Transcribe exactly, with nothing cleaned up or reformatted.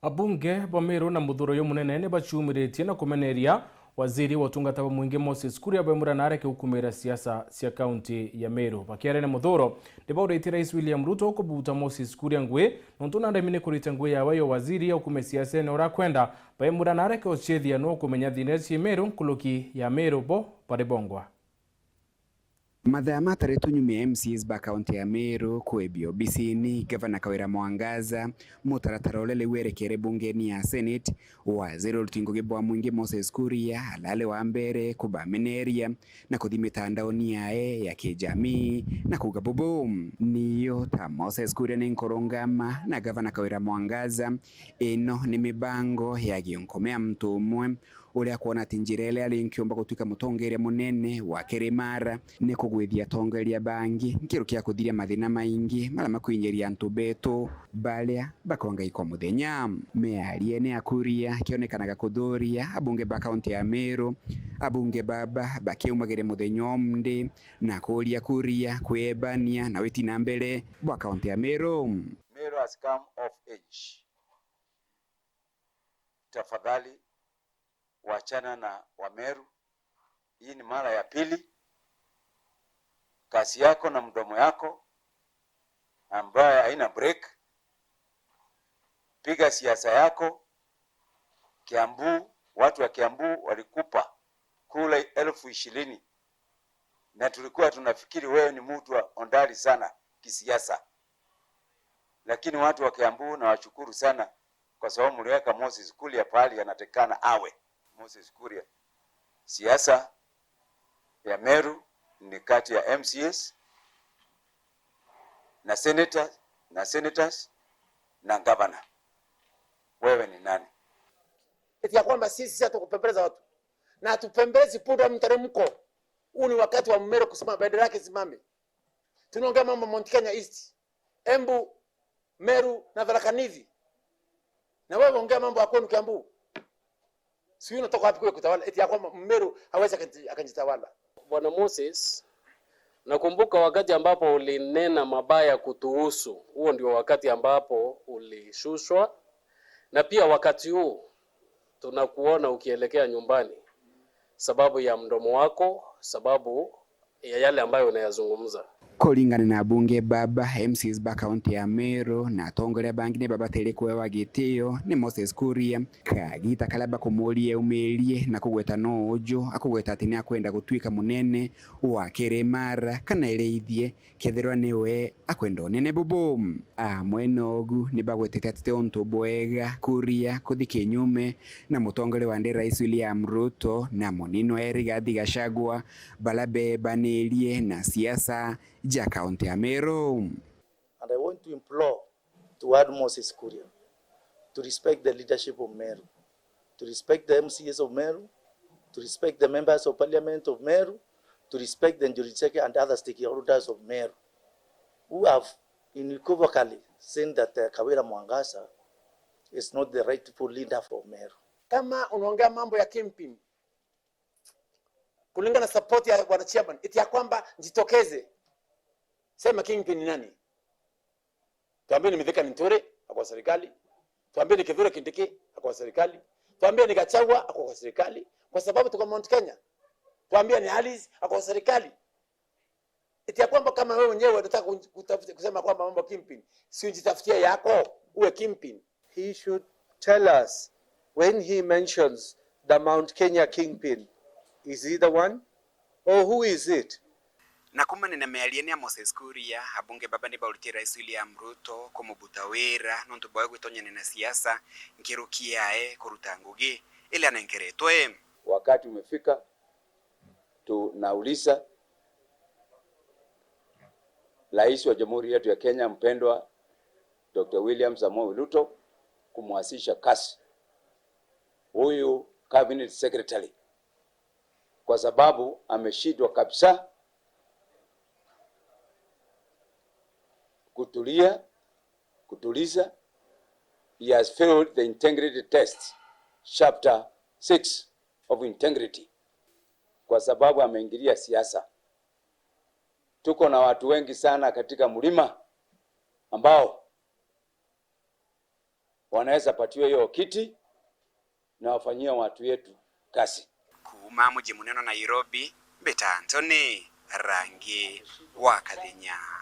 Abunge ba Meru na muthuro uyu munene ni baciumiritie na kumeneria waziri wa utungata bwa mwingi Moses Kuria baimura na areke gukumira siasa cia kaunti ya Meru. Bakiaria na muthuro, ni bauritie Rais William Ruto kubuta Moses Kuria ngui, nontu na ndemi ni kurite ngui yawe yo waziri ya ukume siasene uria akwenda, baimura na areke uciethia no kumenya thina cia Meru nkuruki ya Meru bo bari bongwa. Mathaa mataritwe nyuma ya M C As ba kaunti ya Meru kwebia obisini, Gavana Kawira Mwangaza, mutaratara uria riu erekere bungeni ya Senate, waziri uruti ngugi bwa mwingi Moses Kuria arari wa mbere kubameneria na kuthi mitandaoni yae ya kijamii na kuuga bubu: "Niyo ta Moses Kuria ni nkurungama na Gavana Kawira Mwangaza, ino ni mibango ya giunkume ya muntu umwe uria akwona ati njira iria ari nkiumba gutwika mutongeria munene wa Kirimara ni kugwithia atongeria bangi nkiruki ya kuthiria mathina maingi maria makwinyiria antu betu baria bakonga iko muthenya." Miariene ya Kuria kionekanaga kuthuria abunge ba kaunti ya Meru, abunge baba bakiumagire muthenya umwe na kuria Kuria kwebania na witi na mbere bwa kaunti ya Meru. Meru has come of age. Tafadhali wachana na Wameru. Hii ni mara ya pili. Kazi yako na mdomo yako ambaye haina break. Piga siasa yako. Kiambu, watu wa Kiambu walikupa kura elfu ishirini na tulikuwa tunafikiri wewe ni mtu wa ondari sana kisiasa, lakini watu wa Kiambu nawashukuru sana kwa sababu mliweka Moses Kuria pahali anatakikana awe. Moses Kuria, siasa ya Meru ni kati ya M C As na senator, na senators na governor. Wewe ni nani? Eti ya kwamba sisi sasa tukupembeleza watu. Na hatupembelezi punda mteremko. Huu ni wakati wa Mmeru kusimama, bendera yake isimame. Tunaongea mambo Mount Kenya East, Embu, Meru na Tharaka Nithi. Na wewe ongea mambo ya kwenu Kiambu. Si unatoka wapi kule kutawala? Eti ya kwamba Mmeru hawezi akanji-, akanjitawala. Bwana Moses, nakumbuka wakati ambapo ulinena mabaya kutuhusu, huo ndio wakati ambapo ulishushwa, na pia wakati huu tunakuona ukielekea nyumbani sababu ya mdomo wako, sababu ya yale ambayo unayazungumza. Kuringana na abunge baba, M C As ba kaunti ya Meru na atongoria bangi ni babatiri kuewa gitio ni Moses Kuria, kagita karia bakumuria eumirie na kugweta no uju akugweta ati ni akwenda gutwika munene wa Kirimara kana iria ithie kethirwa niwe akwenda unene bubu. Amwe nogu ni bagwetete ati ti untu bwega Kuria kuthi kinyume na mutongoria wa nthi Rais William Ruto na munini wa Rigathi Gachagua, baria bebanirie na siasa ja kaunti ya Meru. And I want to implore toward Moses Kuria to respect the leadership of Meru, to respect the M C As of Meru, to respect the members of parliament of Meru, to respect the judiciary and other stakeholders of Meru who have unequivocally seen that, uh, Kawira Mwangaza is not the rightful leader for Meru. Kama unaongea mambo ya kingpin, kulingana na support ya bwana chairman, eti ya kwamba jitokeze, sema kingpin ni nani? Tuambie ni Mithika Linturi ako kwa serikali, tuambie ni Kithure Kindiki ako kwa serikali, tuambie ni Gachagua ako kwa serikali, kwa sababu tuko Mount Kenya. Tuambie ni Alice ako kwa serikali. Eti ya kwamba kama wewe mwenyewe unataka ku-, kutafuta, kusema kwamba mambo kingpin, si ujitafutie yako, uwe kingpin. He should tell us when he mentions the Mount Kenya kingpin, is he the one or who is it? Na kuumania na miariene ya Moses Kuria, abunge baba ni bauritie Rais William Ruto kumubuta wira nontu bwa gwitonyania na siasa nkiruki yae kuruta ngugi iria anenkeretwe. Wakati umefika, tunauliza Rais wa Jamhuri yetu ya Kenya mpendwa, Doctor William Samoei Ruto, kumwasisha kazi huyu cabinet secretary, kwa sababu ameshindwa kabisa kutulia, kutuliza. He has failed the integrity test, chapter six of integrity, kwa sababu ameingilia siasa. Tuko na watu wengi sana katika mlima ambao Wanaweza patiwa hiyo kiti na wafanyia watu yetu kazi. Kuuma muji munene wa Nairobi, mbita Anthony Rangi wa Kathenya.